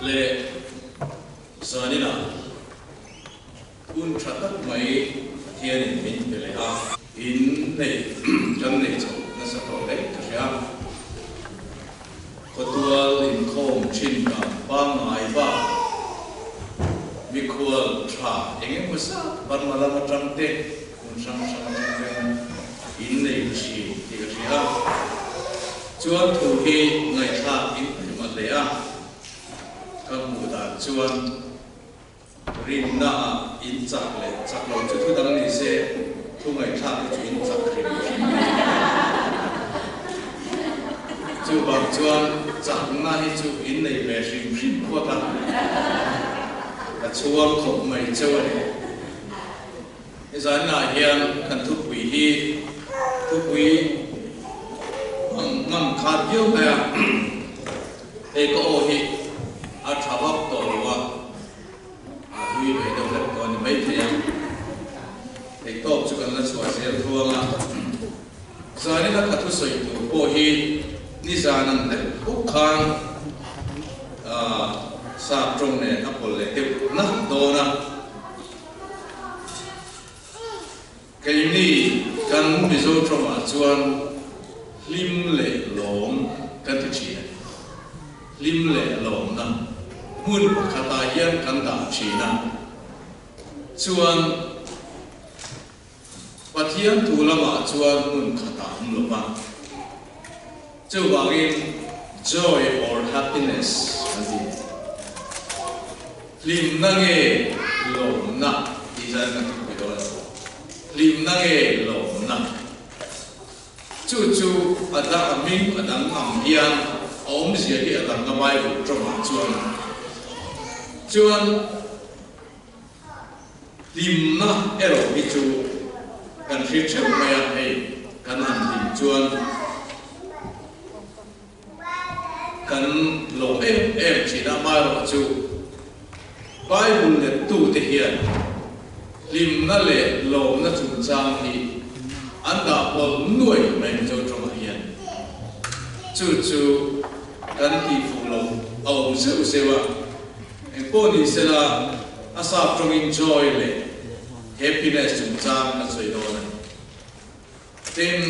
Le zaninah hun tha tak mai Pathianin min pe leh a. In nei kan nei chho nasa tawh hle ka hria. Khawtual inkhawm thin dan pangngai bak mikhual tha eng emaw zat Burma lam atang te hmun hrang hrang atang ten in nei thin tih ka hria. Chuan thu hi ngaihthlak in hmu hle a, ka hmuh dan chuan Rinna ah in chak leh chak lo chu thu dang ni se, thu ngaihthlak hi chu in chak hrim hrim a ni. Chuvang chuan chakna hi chu in nei ve hrim hrim phawt a, ka chhuang khawp mai cheu a ni. Hezanah hian kan thupui hi thupui ngam khat viau mai a, hei ka aw hi a tha vak tawh lo a, a hlui ve deuh hlek tawh a ni maithei a, hei tawp chu kan la chhuah zel thuang a, zanina ka thusawi tur pawh hi nizan ang deuh bawk khan sap tawng nen a pawlh leh deuh nak dawn a. Keini kan Mizo tawngah chuan hlim leh lawm kan ti thin a ni. Hlim leh lawmna hmun pakhatah hian kan dah thin a. Chuan Pathian thu lamah chuan hmun khatah awm lo va. Chuvangin joy or happiness kan ti. Hlimna nge lawmna tih zan kan thupui dawn a ni. Hlimna nge lawmna? Chu chu a dang a hming a dang ang hian a awmzia hi a dang a Bible tawngah chuan chuan Hlimna erawh hi chu kan hre theuh mai a, hei kan han hlim chuan kan lawm em em thin a, amaherawhchu Bible lettute hian hlimna leh lawmna chungchang hi an dah pawlh nuai mai Mizo tawngah hian. Chu chu kan tihfuh loh a awm zeuh zeuh a. Engpawh ni sela, a sap tawngin joy leh happiness chungchang kan sawi dawn a ni. Tin,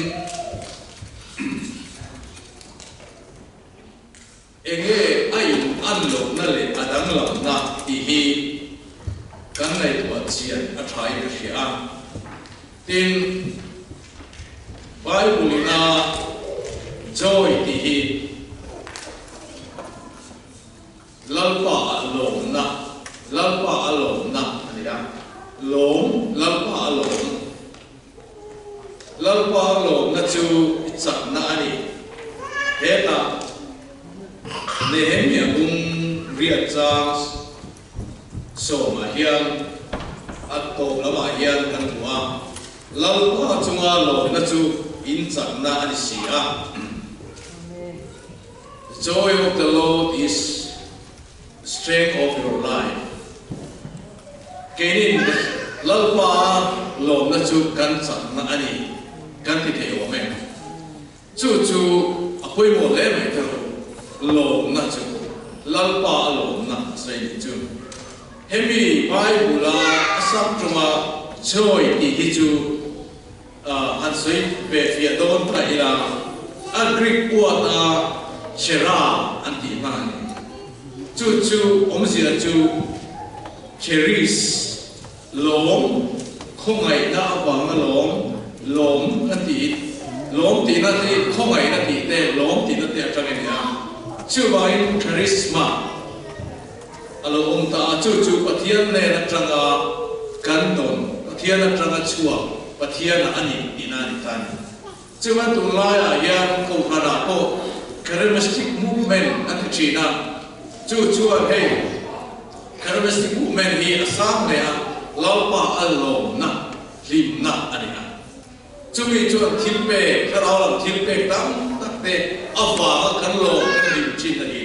enge a in an lohna leh a danglamna tih hi kan ngaihtuah chian a tha in ka hria a. Tin, Bible ina joy tih hi Lalpa a lawmna, Lalpa a lawmna a ni a, lawm, Lalpa a lawm. Lalpa a lawmna chu i chakna a ni. Hetah Nehemia bung riat chang sawmah hian a tawp lamah hian kan hmu a, Lalpa chunga lawmna chu in chakna a ni si a. The joy of the Lord is the strength of your life. Keinin Lalpa lawmna chu kan chakna a ni kan ti thei awm em? Chu chu a pawimawh hle mai tho, lawmna chu Lalpa a lawmna a sawi nih chu. Hemi Bible-a a sap tawnga joy tih hi chu Han sawi ve fiah dawn ta ila, a Greek word-a chera an tih hman a ni. Chu chu awmzia chu charis, lawm, khawngaihna avanga lawm, lawm a tih, lawm tihna te, khawngaihna tih te, lawm tihna te atang a ni a. Chuvangin charisma a lo awm ta a, chu chu Pathian nen atanga kan dawn, Pathian atanga chhuak, Pathiana a ni tihna a ni ta a ni. Chuan tunlaiah hian Kohhranah pawh Charismatic Movement an ti thin a, chu chuan hei Charismatic Movement hi a sang hle a, Lalpa a lawmna, hlimna a ni a. Chumi chuan thilpek, thlarau lam thilpek tam tak te avanga kan lawm kan hlim thin a ni.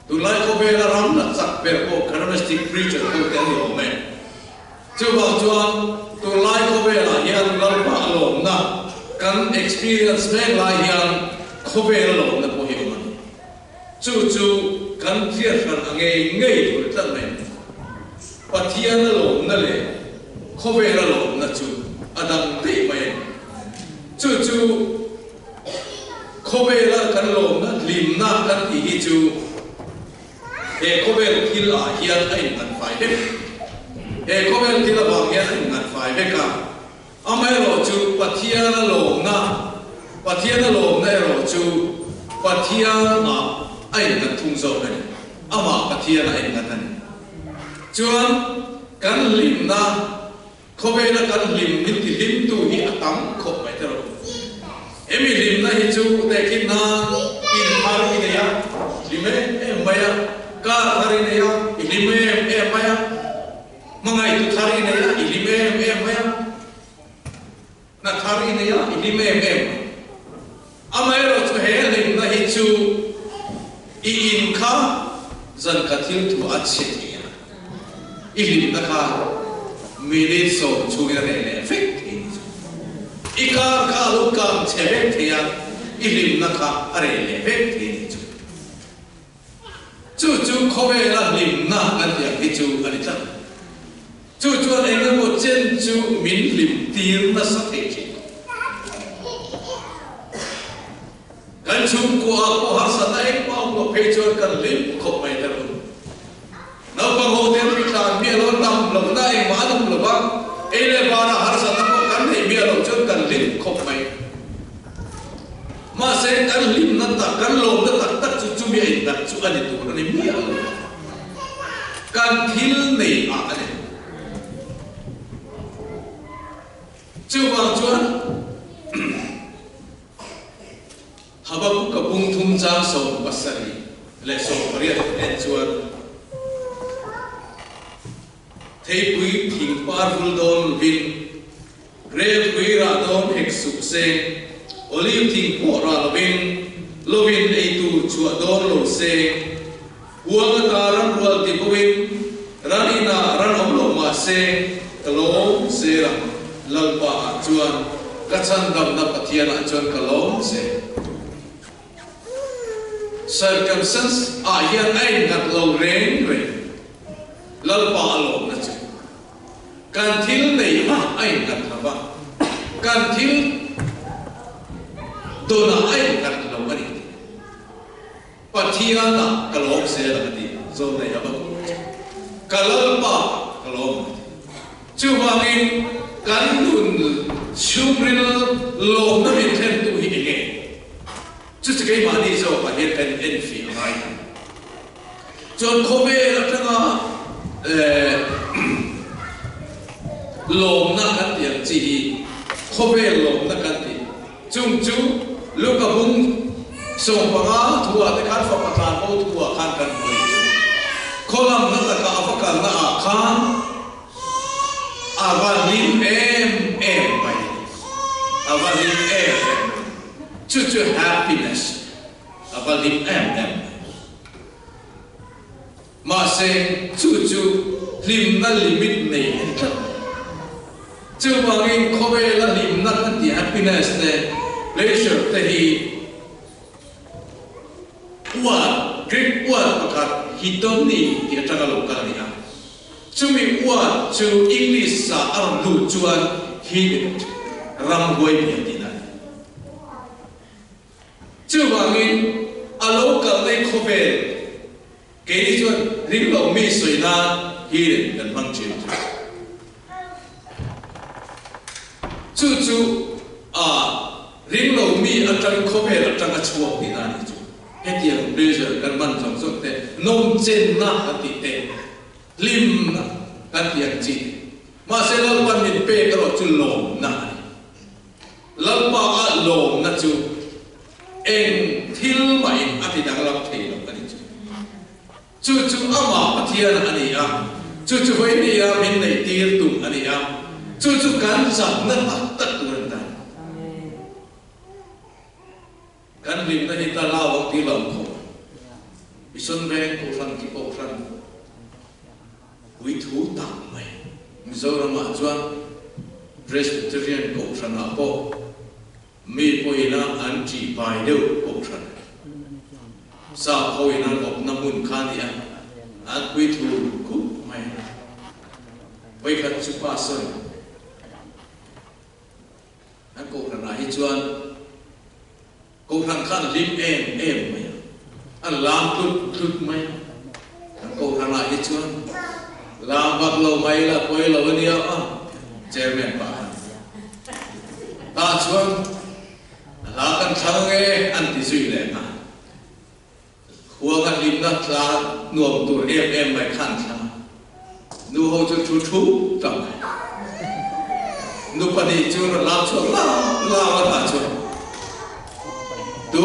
Tunlai khawvela ram la chak ber pawh charismatic preacher ho te an ni awm e. Chuvang chuan tunlai khawvelah hian Lalpa a lawmna kan experience mek lai hian khawvel a lawmna pawh hi awm a ni. Chu chu kan hriat hran a ngei ngei tur tlat mai. Pathian a lawmna leh khawvel a lawmna chu a dang daih mai a ni. Chu chu khawvela kan lawmna, hlimna kan tih hi chu he khawvel thil ah hian a innghat fai vek. He khawvel thil avang hian a innghat fai vek a. Amaherawhchu Pathian a lawmna, Pathian a lawmna erawh chu Pathian ah a innghat thung zawk a ni. Amah Pathian a innghat a ni. Chuan kan hlimna, khawvela kan hlim min ti hlimtu hi a tam khawp mai tawh. Hemi hlimna hi chu tehkhin nan in thar i nei a, hlim em em mai a, car thar i nei a, i hlim em em mai a. Hmangaihtu thar i nei a, i hlim em em mai a. Hna thar i nei a, i hlim em em mai. Amaherawh chu he hlimna hi chu i in kha zan ka thil thu a chhe thei a. I hlimna kha minute 10 chhungin a reh leh vek thei ni chu. I kar kha a lo kang chhe vek thei a, i hlimna kha a reh leh vek thei ni chu. Chu chu khawvela hlimna kan tih ang hi chu a ni tlat. Chu chuan eng emaw chen chu min hlim tir nasa thei thin. Kan chhungkua ah pawh harsatna engmah awm loh phei chuan kan hlim khawp mai ta lo. Naupang ho te an ritlan miah lo, dam lohna engmah an awm lo va, ei leh barah harsatna pawh kan neih miah loh chuan kan hlim khawp mai. Mahse, kan hlimna tak, kan lawmna tak tak chu chumi a innghat chu a ni tur a ni miah lo. Kan thil nei ah a ni. Chuvang chuan Habakuka bung thum chang 17 leh 18 en chuan Theipui thing par vul dawn lovin, Grape pui rah dawn hek suh se, Olive thing pawh rah lovin, Lovin ei tur chhuah dawn lo se, Huang ata ram rual ti bawkin, Ran inah ran awm lo mah se, Ka lawm zel ang, Lalpa ah chuan, Ka chhandamna Pathian ah chuan ka lawm zel. Circumstance ah hian a innghat lo reng reng. Lalpa a lawmna chu kan thil nei ah a innghat lo va, kan thil dawn ah a innghat lo a ni tih. Pathian ah ka lawm zel ang a ti, Zawlnei Habakkuk chu. Ka Lalpa ah ka lawm ang a ti. Chuvangin kan nun chhungril lawmna min thlentu hi enge? Chu chu keimahni zawkah hian kan enfiah a ngai ta. Chuan khawvel atanga lawmna kan tih ang chi hi khawvel lawmna kan tih chung chu Luka bung 15 thuah te khan fapa tlan bo thuah khan kan hmu a ni chu. Khawlam na taka a va kalna ah khan a va hlim em em mai a ni. A va hlim em em mai. Chu chu happiness a va hlim em em mai. Mahse, chu chu hlimna limit nei a ni tlat mai. Chuvangin khawvela hlimna kan tih happiness te, pleasure te hi uat, Greek uat pakhat hedoni tih atanga lo kal a ni a. Chumi uat chu English ah a rawn lut chuan heathen, ramhuai biak tihna a ni. Chuvangin, a lo kal nei khawvel keini chuan ring lo mi sawi nan heathen kan hmang thin chu. Chu chu a ring lo mi atang khawvel atanga chhuak tihna a nih chu. Hetiang pleasure kan hman zawng zawng te, nawmchenna kan tih te, hlimna kan tih ang chi te. Mahse Lalpan min pek erawh chu lawmna a ni. Lalpa a lawmna chu eng thil mahin a ti danglam thei lo a ni chu. Chu chu amah Pathian a ni a, chu chu vawinia min neihtir tum a ni a, chu chu kan chakna tak tak tur a ni ta. Kan hlimna hi ta lau ang ti lo khawp. Mission Veng Kohhran ki Kohhran puithu tak mai. Mizoramah chuan Presbyterian Kohhranah pawh mi pawhina an ṭihpai deuh Kohhran. Sap ho in an awpna hmun kha a ni a, an puithu khup mai. Vawikhat chu pa sawi an kohhran ah hi chuan kohhran kha an hlim em em mai a, an lam tlut tlut mai a, an kohhran ah hi chuan lam vak lo mai la pawi lo a nia a, chairman pa khan tah chuan a hla kan thlang nge an ti zui leh nghal. Khuanga hlimna tla nuam tur em em mai khan thla nu ho chu thu thu ta mai. Nu pahnih chu rawn lam chhuak lau lau a tah chuan tu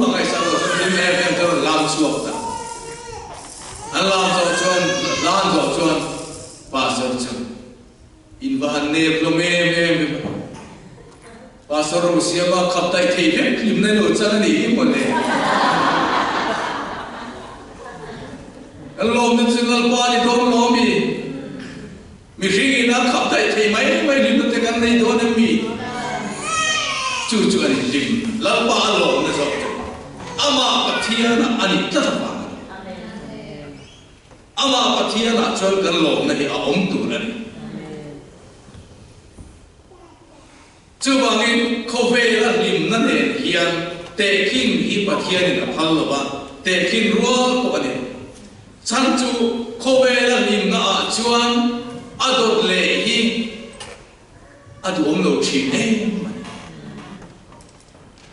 a ngaihsak loh chuan hlim em em chu rawn lam chhuak ta. An lam zawh chuan hlan zawh chuan pastor chu In va han nep hlawm em em em a. Pastor Rosiama khap daih thei vek hlimna lo chan a nih hi mawle. Kan lawmna chu Lalpa ni dawn lawm i. Mihring in a khap daih thei mai mai hlimna te kan nei dawn em mi? Chu chu a ni hlim. Lalpa a lawmna zawk chu Amah Pathianah a ni tlat avang a ni. Amah Pathianah chuan kan lawmna hi a awm tur a ni. Chuvangin khawvela hlimna nen hian tehkhin hi Pathianin a phal lo va, tehkhin rual pawh a ni. Chhan chu khawvela hlimna ah chuan a dawt leh hi a duhawm lo thin em a ni.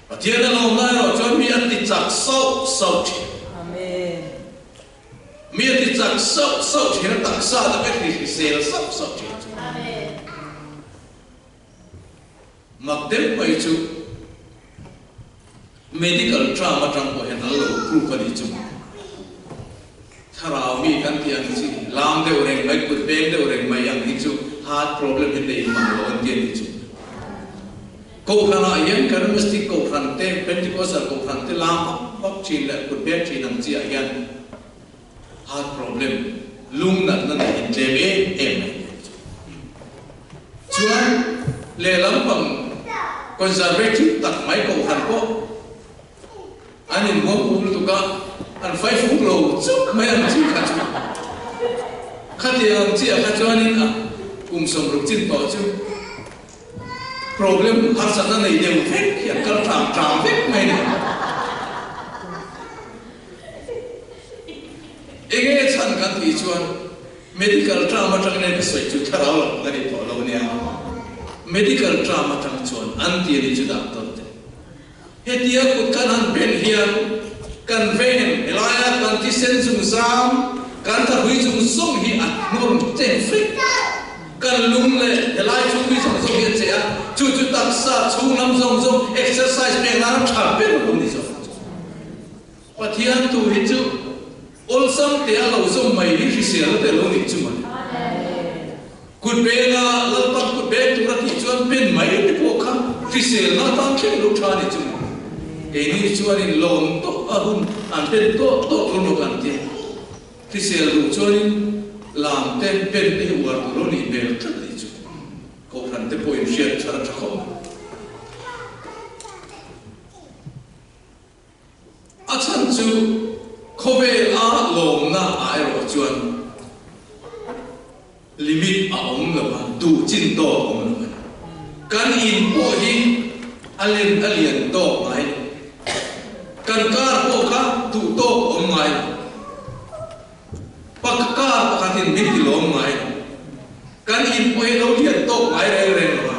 Pathian a lawmna erawh chuan mi a ti chak sauh sauh thin. Mi a ti chak sauh sauh thin a, taksa te pawh hi hrisel sauh sauh thin chu. Mak deuh mai chu medical term atang pawh hian an lo prove a nih chu. Thlarau mi kan tih ang chi, lam deuh reng mai, kut beng deuh reng mai ang hi chu heart problem hi nei mang lo an ti a nih chu. Kohhranah hian Charismatic Kohhran te, Pentecostal Kohhran te lam vak vak thin leh kut bek thin ang chiah hian heart problem, lung natna neih in tlem em em mai thei chu. Chuan lehlam pang conservative tak mai Kohhran pawh an inhuam uk lutuk a, an fai fuk lo chuk mai ang chi kha chu. Khatiang ang chiah kha chuanin a kum 60 chin tawh chu. Problem harsatna nei deuh vek hi an kal tlang tlang vek mai a ni. Enge chhan kan tih chuan medical term atangin hei ka sawi chu thlarau lam ka ni tawh lo nia. Medical term atang chuan an ti a ni chu doctor te. Hetia kut kan han pen hian kan ven helaia kan thisen zungzam, kan thahrui chung zawng hi a hnawr cheng vek. Kan lung leh helai chhungri zawng zawng hi a che a, chu chu taksa chhung lam zawng zawng exercise pek nan a tha ber lo ni zawk. Pathian tu hi chu awlsam te a lo zawm mai hi hrisel te lo nih chu mawle. Kut benga Lalpan kut beng tur a tih chuan pen mai te pawh kha hriselna atan thleng lo tha ni chu mawle. Keini chuanin lawm tawh a hun an pen tawh tawh tur maw kan tia. Hrisel duh chuanin lam te pen te hi uar tur lo nih hmel tlat a nih chu. Kohhran te pawhin hriat thar a tha khawp mai. A chhan chu khawvel a lawmna ah erawh chuan limit a awm lo a, duh chin tawk a awm lo a ni. Kan in pawh hi a len a lian tawk ngai lo. Kan car pawh kha duh tawk a awm ngai lo. Pak car pakhatin min ti lawm ngai lo. Kan in pawh hi lo lian tawk ngai reng reng lo a.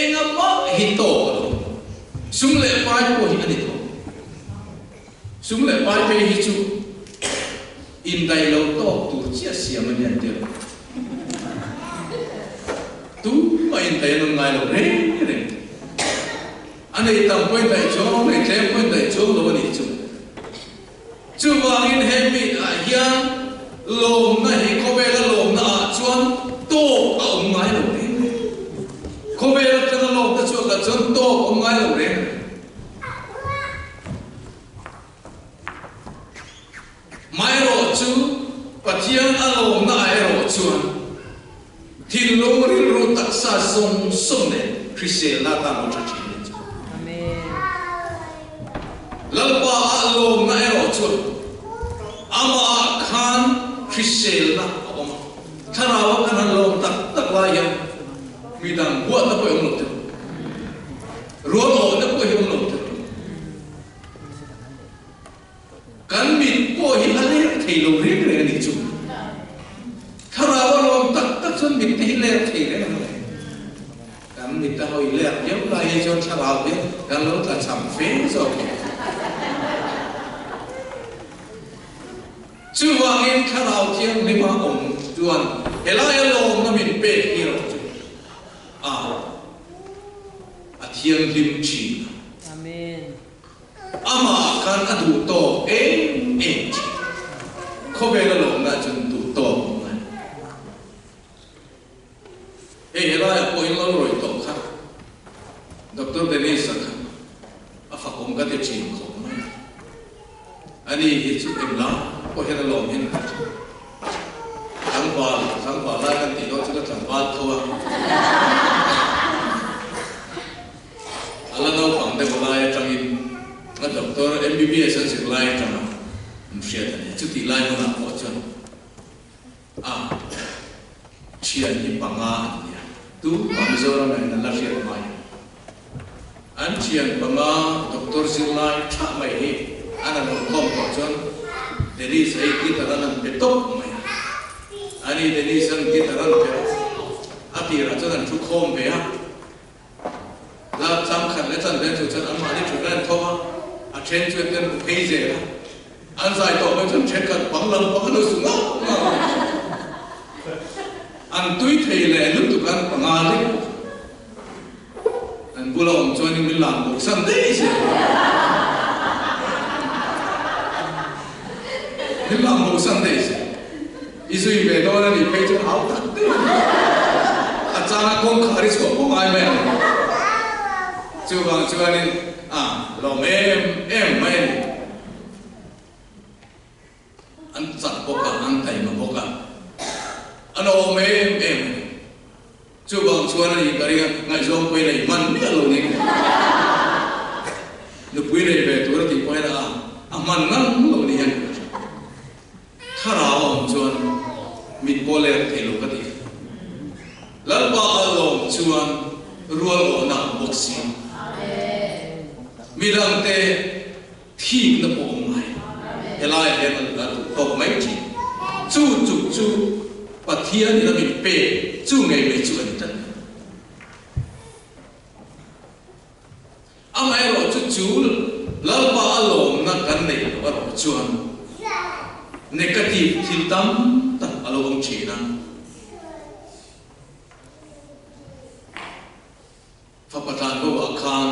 Engah hi tawk a lo. Sum leh pai pawh hi a ni tawh. Sum leh pai phei hi chu indaih lo tawk tur chiah siam a ni an ti lo. Tumah indaih an awm ngai lo reng reng. A nei tam pawh indaih chuang, a nei tlem pawh indaih chuang lo a nih chu. Chuvangin he meet-ah hian lawmna hi khawvela lawmna ah chuan tawk a awm ngai lo reng reng. Khawvel atanga lawmna chhuak ah chuan tawk a awm ngai lo reng reng. Maherawh chu Pathian a lawmna ah erawh chuan thinlung rilru taksa zawng zawng leh hriselna atan lo tha thin a ni chu. chuan amahah khan hriselna a awm a, Thlarau a kan han lawm tak tak lai hian midang huatna pawh hi awm lo teh rual awhna pawh hi awm lo teh. Kan mit pawh hi a ler thei lo reng reng a nih chu. Thlarau a lawm tak tak chuan mit te hi ler thei reng ang le. Kan mit a hawi ler viau lai hi chuan thlarau hian kan lo tla cham fe zawk ang. Chuvangin thlarau thianghlim a awm chuan helaia lawmna min pek hi rawh chu a a thianghlim thin a. Amen. Amah khan a duh tawk em em thin. Khawvel a lawmna chuan duh tawk a ngai. Hei helaiah pawh in lo rawih tawh kha Doctor Dennis-a kha a fakawm ka ti thin khawp mai. Ani hi chu engla pawh hian a lawm hian ka thin. Tlangval, tlangval lai kan tih dawn chu ka tlangval tho a. A la naupang deuh lai atangin a doctor MBBS an zir lai atanga an hriat a ni. Chutih lai hmunah pawh chuan a thian hi panga an ni a, tu mah Mizoram ah hian an la hriat mai. An thian panga doctor zir lai thah mai hi an han awm khawm tawh chuan Dennis a hi guitar an han pe tawp mai a. Ani Dennis an guitar an pe a, a tirah chuan an thu khawm ve a. La chang khat leh chan vel chu chuan anmahni thutna an tho a, a then chu an bu phei zel a, an zai tawh mai chuan thenkhat bang lam pang an lo su ngauh ngauh a, an tui thei leh lutuk an panga lek bawk a, an bula awm chuanin min lam bawk san daih zel a, min lam bawk san daih zel. I zui ve dawn a nih phei chuan hau tak deuh a ni. A changa kawngkhar i chhuah pawh ngai mai ang. Chuvang chuanin a lawm em em mai a ni. An chak bawk a, an taima bawk a, an awm em em a ni. Chuvang chuan a nih ka ring a, ngaihzawng pawhin a inhman miah lo ning. Nupui nei ve tur a tih pawhin a a hman ngang lo ni hian ka hre. Thlarau a awm chuan mit pawh leng thei lo ka ti. Lalpa a lawm chuan rual awhna a awm bawk si. Midangte thikna pawh awm ngai. Helaiah hian a duh tawk mai thin. Chu chuk chu Pathian in a min pek chu ngei mai chu a ni tlat. Amaherawhchu chu Lalpa a lawmna kan neih loh erawh chuan negative thil tam tak a lo awm thin a. Fapa tlan bo ah khan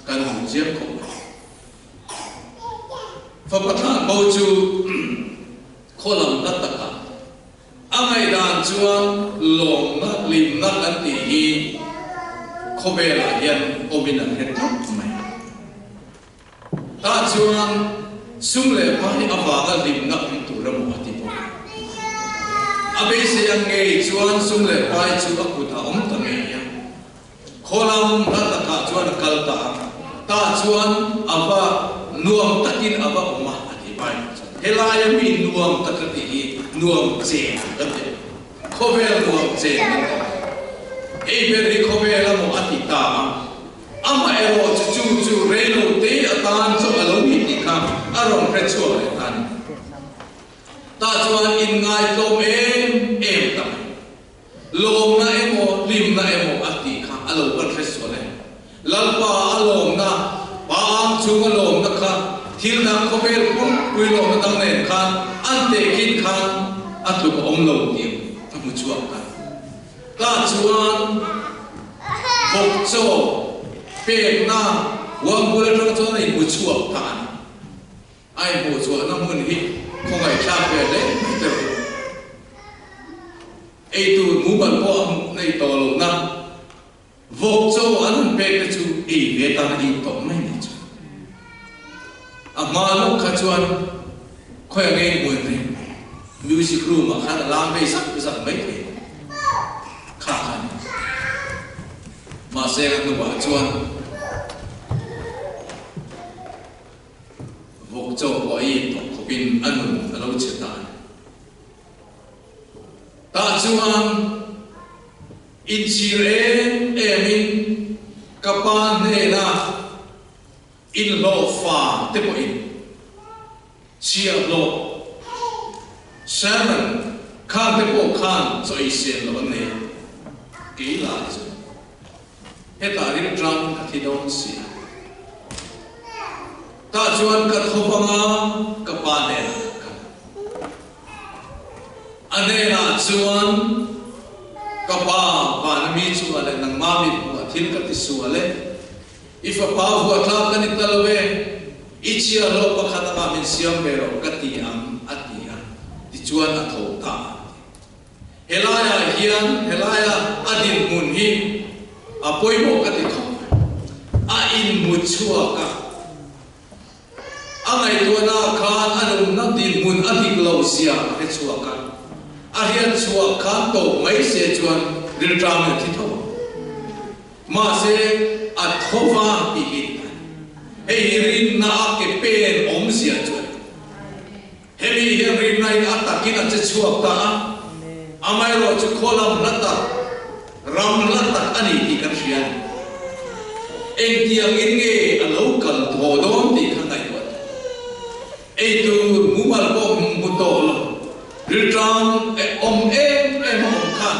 kan hmu chiang khawp mai. Fapa tlan bo chu khaw lam hla takah A ngaihdan chuan lawmna, hlimna kan tih hi khawvelah hian awmin an hre tlat mai. Tah chuan sum leh pai avanga hlimna awm tur emaw a ti bawk. A beisei ang ngei chuan sum leh pai chu a kut a awm ta ngei a. Khawlam hla takah chuan a kal ta a, tah chuan a va nuam takin a va awm a, a ti Bible chuan. Helaia mi nuam tak a tih hi nuam chen kan ti a, khawvel nuam chen kan ti a. Ei ber hi khawvel a maw a ti ta a, amaherawh chu chu chu reilo te atan chu a lo ni tih kha a rawn hre chhuak leh ta a ni. Tah chuan inngaihtlawm em em ta mai. Lawmna emaw, hlimna emaw a tih kha a lo pan hre sual e. Lalpa a lawmna, Pa ang chunga lawmna kha thil dang khawvel pumpui lawmna dang nen khan an tehkhin khan a tluk a awm lo tih a hmu chhuak ta. Tah chuan vawk chaw pekna huam bul atang chuan a inhmu chhuak ta a ni. A inhmuh chhuahna hmun hi khawngaihthlak ve hle mai te rawh. Eitur mumal pawh a hmuh nei tawh lohna vawk chaw an han pek te chu ei ve tan a in tawh mai ni chu. A hma lawk kha chuan khawi a ngei hmuin reng music room ah khan a lam vei zak zak mai thei kha kha a ni. Mahse a hnuah chuan Vawk chaw pawh a in tawh khawp. khawpin a nun a lo che ta a ni. Tah chuan inchhir em emin ka pa hnena inhlawhfa te pawhin chhiahhlawh sermon khan te pawh khan chaw ei siam loh an nei a, kei lah chu hetah rilṭam ka thi dawn si a. Tah chuan ka tho vang a, ka pa hnenah ka kal. A hnenah chuan, Ka pa, vana mi chungah leh nangmah mi hmuhah thil ka ti sual e. I fapa huahthlak ka ni ta lo e. I chhiahhlawh pakhat angah min siam ve rawh ka ti ang, a ti a. Tichuan a tho ta a ti. Helaiah hian helaia a dinhmun hi a pawimawh ka ti khawp mai. A inhmu chhuak a, a ngaihtuahna khan a nunna dinhmun a dik loh zia a hre chhuak a, a hriat chhuah khan tawp mai se chuan rilṭamin a thi tho ang. Mahse, a tho va tih hi hei hi rinna a ke pen awmzia chu a ni. Hemi hian rinna in a takin a che chhuak ta a, amaherawh chu khaw lam hla tak, ram hla tak a ni tih kan hria a ni. Engtiangin nge a lo kal thaw dawn tih kha ngaihtuah tur. Eitur mumal pawh hmu tawh lo, rilṭam awm em em a awm khan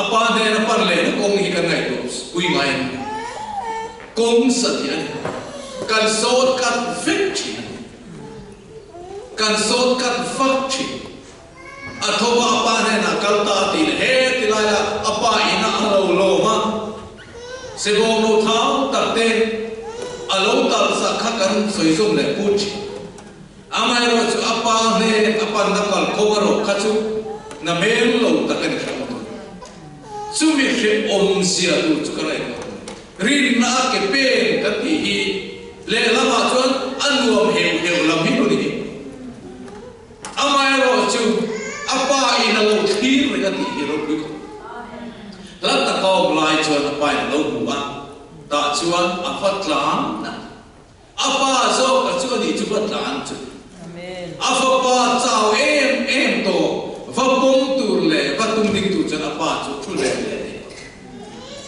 a pa hnena pan lehna kawng hi kan ngaihtuah pui ngai a ni. Kawng satih a ni. Kan sawt kat vek thin a ni. Kan sawt kat vak thin. A tho a, a pa hnenah kal ta a tih leh he ti laia a pa ina a lo lawm a, Sebawng no thau tak te a lo talh sak kha kan sawi zawm leh put thin. Amaherawh chu a pa hnen a panna kalkawng a rawh kha chu na hmel lo tak a ni hrang thung. Chumi hrehawm zia tur chu ka ngaihtuah thung. Rinna a ke pen kan tih hi lehlamah chuan a nuam heuh heuh lam hi lo ni hi. Amaherawh chu a pa in a lo thlir reng a tih hi ropui khawp. Hla taka awm lai chuan a pa in a lo hmu a, tah chuan a va tlan a. A pa zawk a chu a nih chu va tlan chu. A fapa chau em em tawh va pawm tur leh va tum ding tur chuan a pa chu thu leh leh a ni.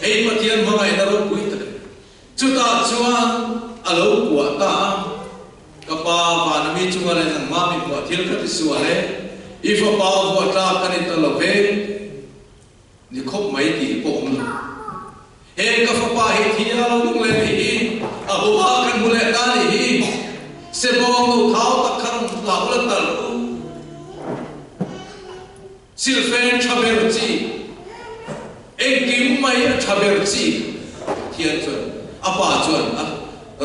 Hei Pathian hmangaihna ropui tak a ni. Chutah chuan a lo kuah ta a, Ka pa, vana mi chunga leh nangmah mi hmuah thil ka ti sual e, i fapa vuah tlak ka ni ta lo ve. Ni khawp mai tih pawh awm lo. He ka fapa hi thi a lo nung leh nih hi, a bawha kan hmu leh ta nih hi, sebawng lo thau tak kha rawn hlah ula tal u. Silfen tha ber chi, engkim mai a tha ber chi Pathian chuan a pa chuan a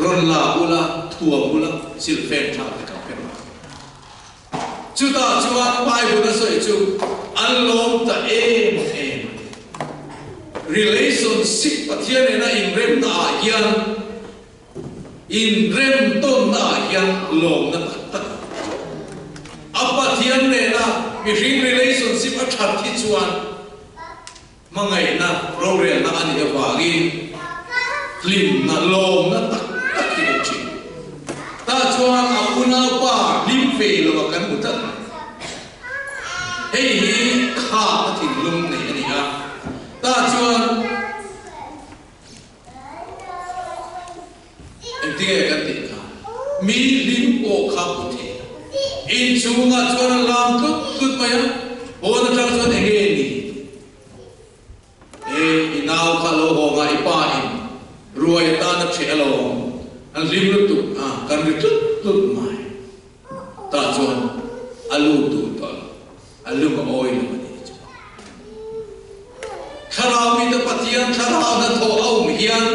rawn la ula, thuam ula, silfen tha te kha pe rawh. Chutah chuan Bible a sawi chu an lawm ta em em a ni. Relationship Pathian nena inremna ah hian inrem tawnna ah hian lawmna tak tak a awm. A Pathian nena mihring relationship a that hi chuan Hmangaihna rorelna a nih avangin hlimna, lawmna tak tak hi kan thin. Tah chuan a unaupa hlim ve lo a kan hmu tlat mai. Hei hi khak a thinlung nei a ni a. Tah chuan engtinge kan tih kha? Mi hlim pawh kha hmu thei a. Inchhungah chuan a lam tlut tlut mai a, pawn atang chuan enge ni? E, i nau kha lo haw nga i pa in ruai atan a ṭheh alawm, an hlim lutuk a, kan ri tlut tlut mai. Tah chuan a lut duh tawh lo, a lung a awi lo a nih chu. Thlarau mite Pathian thlarau hnathawh a awm hian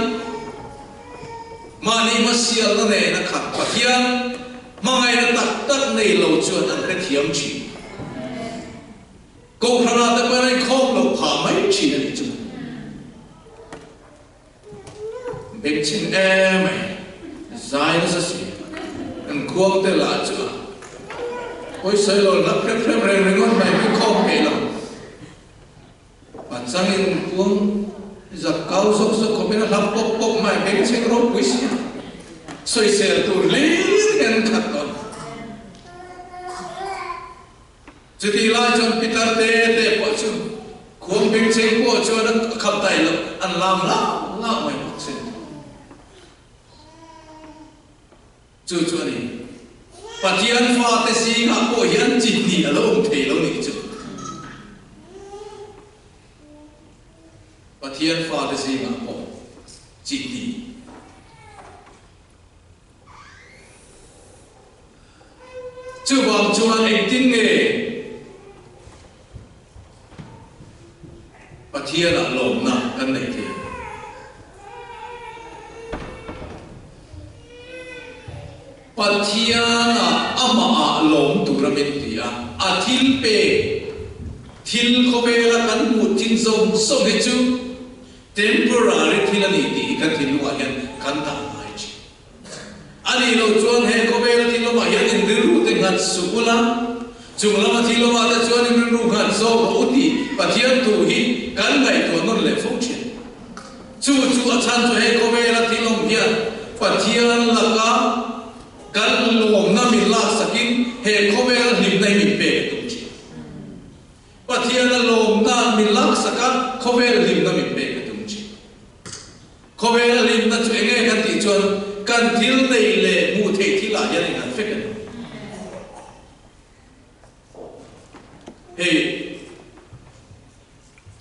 mahni hmasialna nen a khat Pathian hmangaihna tak tak nei lo chuan an hrethiam thin. Kohhranah te pawhin a inkhawm loh phah mai thin a nih chu. Bengchheng em mai, zai nasa si, kan khuang te lah chu a pawisawi lo hlap hrep hrep reng ringawt mai hi khawm theih lo. Pachangin khuang zak kau zawk zawk khawpin a hlap pawp pawp mai, bengchheng ropui si a, sawisel tur hlir hian an khat tawh a ni. Chutih lai chuan pitar te te pawh chu khuang bengchheng pawh chuan a khap dai loh, an lam hlauh hlauh mai bawk si. Chu chu a ni. Pathian fate zingah pawh hian chi hnih a lo awm thei lo nih chu. Pathian fate zingah pawh chi hnih. Chuvang chuan engtin nge Pathianah lawmna kan neih theih? Pathianah amahah lawm tura min ti a, a thil pek, thil khawvela kan hmuh thin zawng zawng hi chu Temporary thil a ni tih hi kan thinlungah hian kan dah ngai thin. A nih loh chuan he khawvela thil lamah hian in rilru te nghat suk ula, chung lama thil lamah te chuan in rilru nghat zawk rawh u tih Pathian thu hi kan ngaihtuah nawn leh fo thin. Chu chu a chhan chu he khawvela thil awm hian Pathian laka kan lawmna min laksakin he khawvela hlimna hi min pek a tum thin. Pathian a lawmna min laksak a, khawvel hlimna min pek a tum thin. Khawvel a hlimna chu enge kan tih chuan kan thil nei leh hmuh theih thil ah hian innghat fek a ni. Hei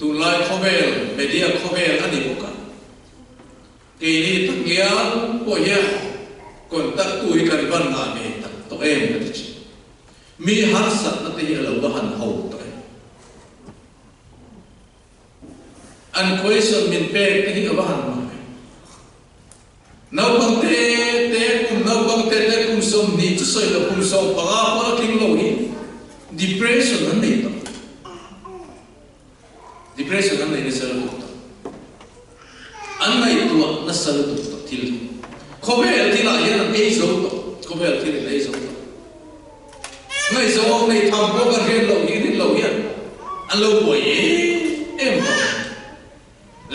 tunlai khawvel, media khawvel a ni bawk a, keini takngial pawh hian contact tu hi kan van ngah ve tak tawh em ka ti thin. Mi harsatna te hi a lo va han ho tawh e. An question min pek te hi a va han mak e. Naupang te te kum naupang te te kum 20 chu sawi lo kum 15 pawh a tling lo hi depression an nei tawh. Depression an nei nasa lutuk tawh. An ngaihtuah nasa lutuk tawh thil hi. Khawvel thilah hian an ei zo tawh. Khawvel thil in ei zo tawh. Ngaihzawng nei tham pawh kan hriat loh hi rin loh hian an lo buai em em tawh.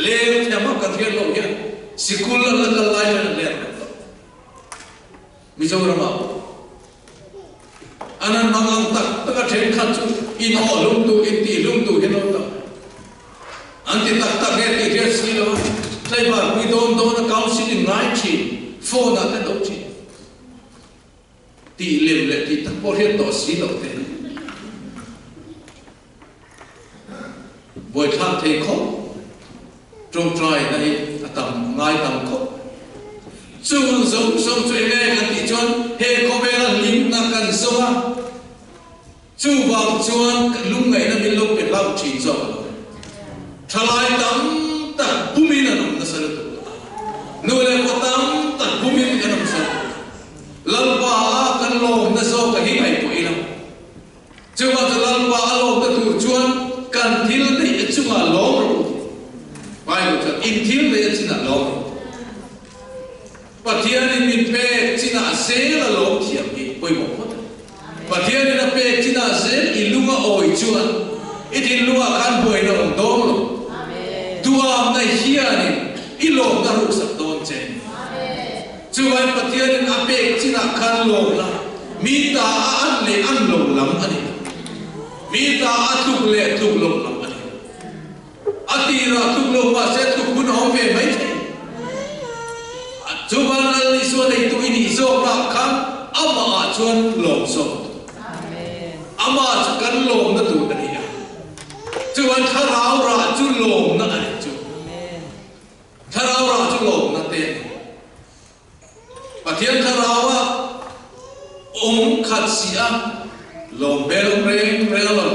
Leng thiam a kan hriat loh hian sikul an la kal lai hian an leng vek tawh. Mizoramah pawh an han hmang ang tak tak a thenkhat chu inawh hlum duh, intih hlum duh hi an awm tak. An ti tak tak nge tih hriat si lo a, tlaivar pui dawn dawn a counselling ngai thin, phone ah te do thin. Tih lem leh tih tak pawh hriat tawh si loh te. Buaithlak thei khawp, tawngtai na hi a tam ngai tam khawp. Chung zawng zawng chu enge kan tih chuan he khawvela hlimna kan zawng a, chuvang chuan lungngaihna min lo pe hlauh thin zawk a lo. Thalai tam tak bumin an awm nasa lutuk a, nu leh pa tam tak bumin kan awm nasa lutuk a. Lalpa a kan lawmna zawk a hi ngaihtuah ila. Chuvang chu Lalpa a lawmna tur chuan kan thil neih a chungah lawm rawh u tih. Bible chuan in thil neih a chinah lawm rawh u tih. Pathianin min pek chinah zel a lawm thiam hi pawimawh phawt a ni. Pathianin a pek chinah zel i lung a awi chuan i thinlungah khan buaina awm dawn lo. Duamna hianin i lawmna ruksak dawn che a ni. Chuvangin Pathianin a pek chinah khan lawm la, mi ta a an leh an lo lam a ni lo. Mi ta a tluk leh tluk lo lam a ni lo. A tirah tluk lo mahse tluk hun a awm ve mai thei. Chuvang Lal Isua neitu i nih zawkah khan amahah chuan lawm zawk a tum. Amah chu kan lawmna tur a ni a. Chuvang thlarau rah chu lawmna a ni chu. Thlarau rah chu lawmna te a ni. Pathian thlarau a awm khat si a, lawm hmel awm reng reng a lo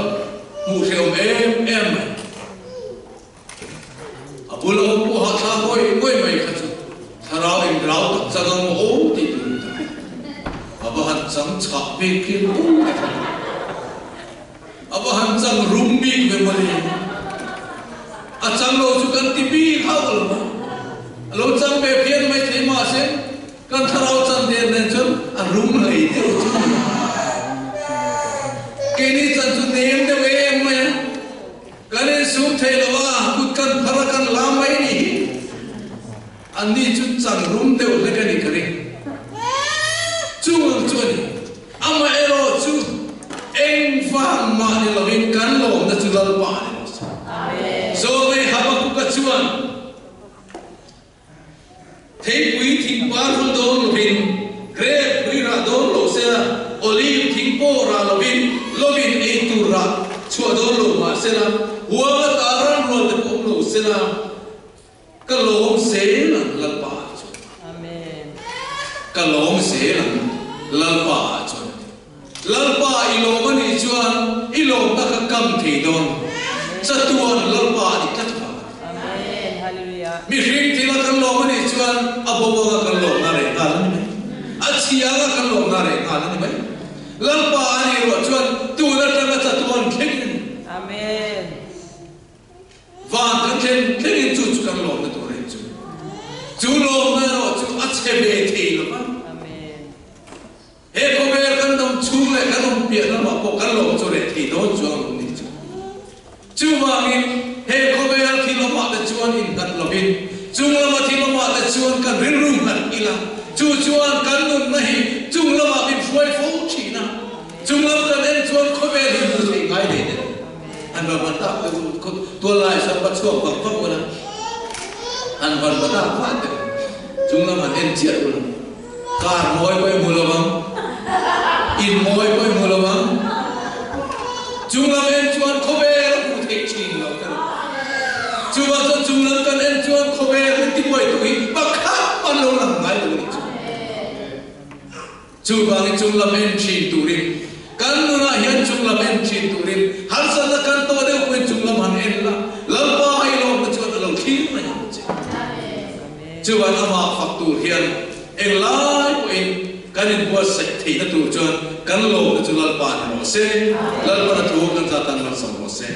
hmuh hrehawm em em mai. A bul a awm pawh hahthlak ngawih ngawih mai kha chu thlarau inrau tak chang ang maw aw tih tur in tak a va han chang chhah bik khi rum mai kha. A va han chang rum bik ve mawle. A chang lo chu kan ti bik hauh lo va. A lo chang ve phian mai thei mahse kan thlarau chan der nen chuan a rum hlei deuh chu ni. Keini chan chu nem deuh em mai a. Kan insum thei lo a, kut kan phar a kan la mai ni hi. Anni chu chang rum deuh hlek a ni ka ring. Chung ang chu a ni. Amaherawhchu engvang mah ni lo. Lalpa ni rawh se. Zawlnei Habakuka chuan Theipui thing par vul dawn lovin, grep hrui rah dawn lo sela, olive thing pawh rah lovin, lovin ei tur rah chhuah dawn lo mah sela, huang ata ran rual te pawh awm lo sela, Ka lawm zel ang Lalpa ah chuan. Amen. Ka lawm zel ang Lalpa ah chuan a ti. Lalpa i lawm a nih chuan i lawmna kha kam thei dawn. Chatuan Lalpa a ni tlat vang a ti. Amen. Hallelujah. Mihring thila kan lawm a nih chuan a bo anga kan lawmna reh nghal a ni mai. A chhia anga kan lawmna reh nghal a ni mai. Lalpa a nih ruah chuan tun atanga chatuan thleng a ni. Amen. Van kan thlen thlengin chu chu kan lawmna tur a ni chu. Chu lawmna erawh chu a chhe ve thei lo va. He khawvel kan dam chhung leh kan awm piah lamah pawh kan lawm chu reh thei dawn chuang lo ni chu. Chuvangin he khawvel thil awmah te chuan innghat lovin chung lama thil awmah te chuan kan rilru nghat ila, chu chuan kan nunna hi chung lamah min hruai fo thin a. Chung lam kan en chuan khawvel hi hmu thei ngai ve te. An va van tak te u, tual lai sam va chhuak vak vak ula, an van va tak va te u, chung lam han en chiah ula, car mawi pawh i hmu lo ang, in mawi pawh i hmu lo ang, chung lam en chuan khawvel a hmu theih thin lo te u. Chuvang chuan chung lam kan en chuan khawvel hi tibuaitu hi pakhat man lo lang ngai lo a nih chu. Chuvangin chung lam en thin turin, kan nunah hian chung lam en thin turin harsatna kan tawh deuh pawhin chung lam han en la, Lalpa i lawmna chuan a lo thlir mai ang che. Chuan amah fak tur hian englai pawhin kan inbuatsaih theihna tur chuan kan lawmna chu Lalpa ni rawh se. Lalpana thu kan zat tan malsawm rawh se.